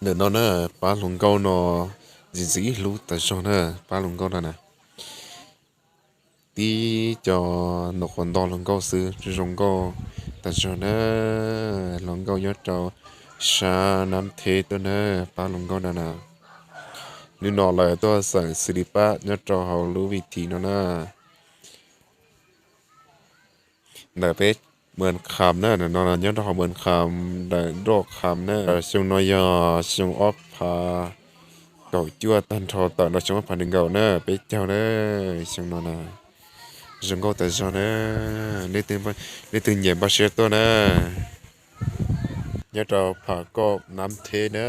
Ntawm no na, pab hluas nkauj no ntxim ntxim hlub tas zog na, pab hluas nkauj no na. Tib co nov qhuav nto hluas nkauj xwb, zoo nkauj tas zog na. Hluas nkauj nyob rau sab Nab Theb tuaj na, pab hluas nkauj no na. Hnub no lawv tuaj xeem xws li pab nyob rau hauv lub vi thi no na. Ntawm peb Mws Kham na, no nyob rau hauv Mws Kham, ntawm Nroj Kham na. Xyoo no yog xyoo ob phav kaum cuaj tag nrho tawm rau xyoo ob phav nees nkaum na, peb caug na. Xyoo no na, zoo nkauj tas zog na, leej twg nyiam npaj siab tuaj na. Nyob rau Pham Koj Nab Theb na.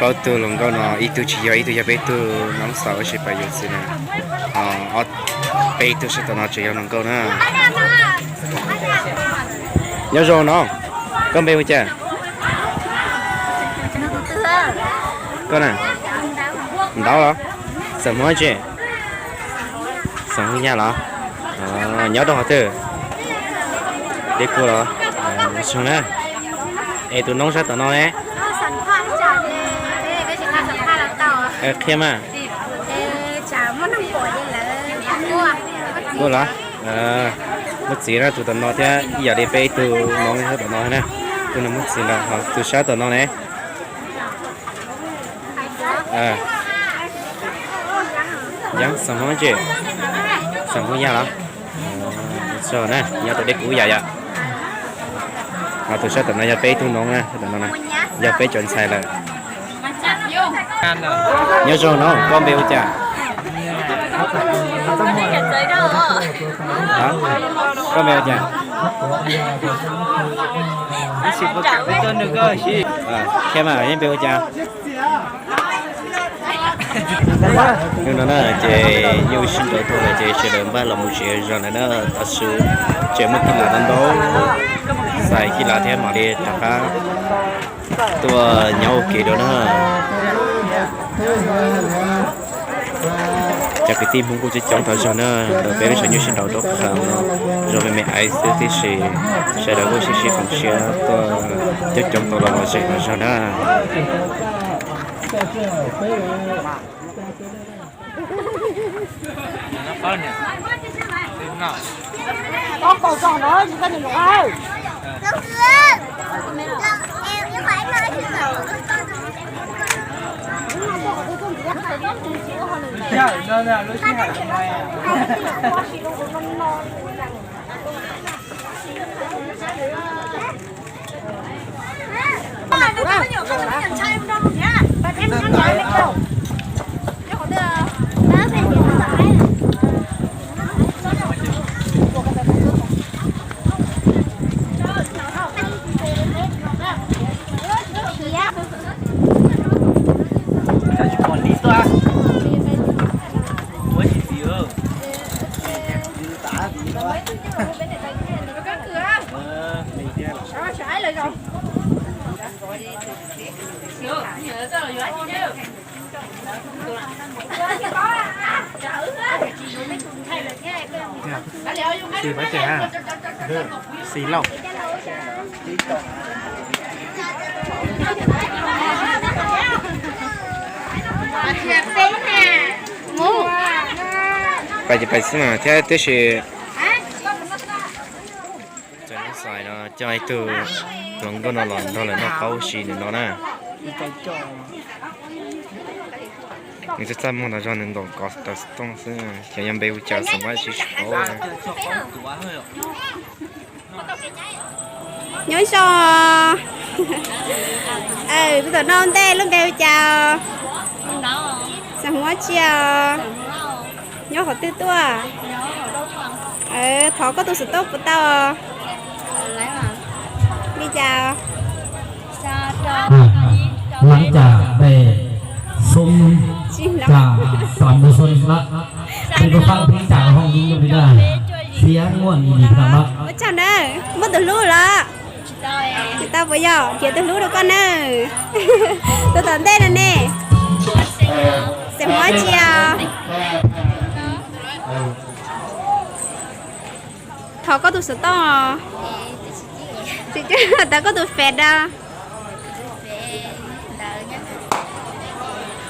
Plaub tug hluas nkauj no ib tug tsis yog, ib tug yog peb tug noob xaus tab sis pab yuav txiv na. Peb ib tug sab tom no tseem yog hluas nkauj na. Nyob zoo no, koj npe hu cas? Koj na? Ntaub los? Xeem Hmoob tsi? Xeem Hmoob Yaj los? Nyob rau qhov twg? Deb Kuj los? Zoo na. Es tus noob sab tom no ne? Qhia mas. Kuj los? Muaj txiv na, tus tom no thiab ib yam li peb ib tug noob sab tom no na. Tus no muaj txiv lawm, ho tus sab tom no ne? Yog xeem Hmoob tsi? Xeem Hmoob Yaj los? Tso na, nyob rau Deb Kuj yam yom. Ho tus sab tom no yog peb ib tug noob na, sab tom no na, yog peb cov ntxhais lawm. Nyob zoo no, koj npe hu cas? Koj npe hu cas? Thiab mas npe hu cas? Hnub no na ces nyuj sib nraus tuaj lawm ces sawv daws npaj los mus tsev zog lawm na. Tam sim tseem muaj kij las ntau ntau, xais kij las thiab mam li rov qab tuaj nyob ua ke dua na. Cov kwv tij Hmoob kuj coob coob tas zog na, ntawm peb lub tshav nyuj sib nraus rau qhov no, zog me me aiv xwb tiam sis sawv daws kuj sib sib koom siab tuaj coob coob tau los lom zem tas zog na. Xis pab ces, xis lauj. Pais ces pais xwb mas thiab tib si. Txais no coj ib tug hluas nkauj no los nrog lawv noj qaub si ntawm no na. Nws txaj txaj muag tas zog, nws ntaus kov tas tooj xwb, ces yog npe hu cas xeem Hmoob tsis paub. Nyob zoo. Tus tom no ntej lub npe hu cas? Xeem Huab Tsia. Nyob qhov twg tuaj? Thov koj tus xov tooj puas tau? Li cas? Hleev cas pes xum, cas xam mus xum lawm. Peb kuj fab peb cas hoo li no li na, siab muaj li no lawm. Ua tsaug nawb, muaj tus hlub los? Tsis tau puas yog? Cia tus hlub rau koj nawb. Tus tom ntej no ne? Xeem Huab Tsia. Thov koj tus xov tooj os. Tsis, thov koj tus fem da.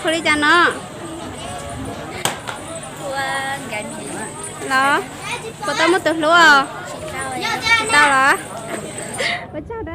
Hu li cas no? Los, puas tau muaj tus hlub os? Tsis tau los? Ua tsaug.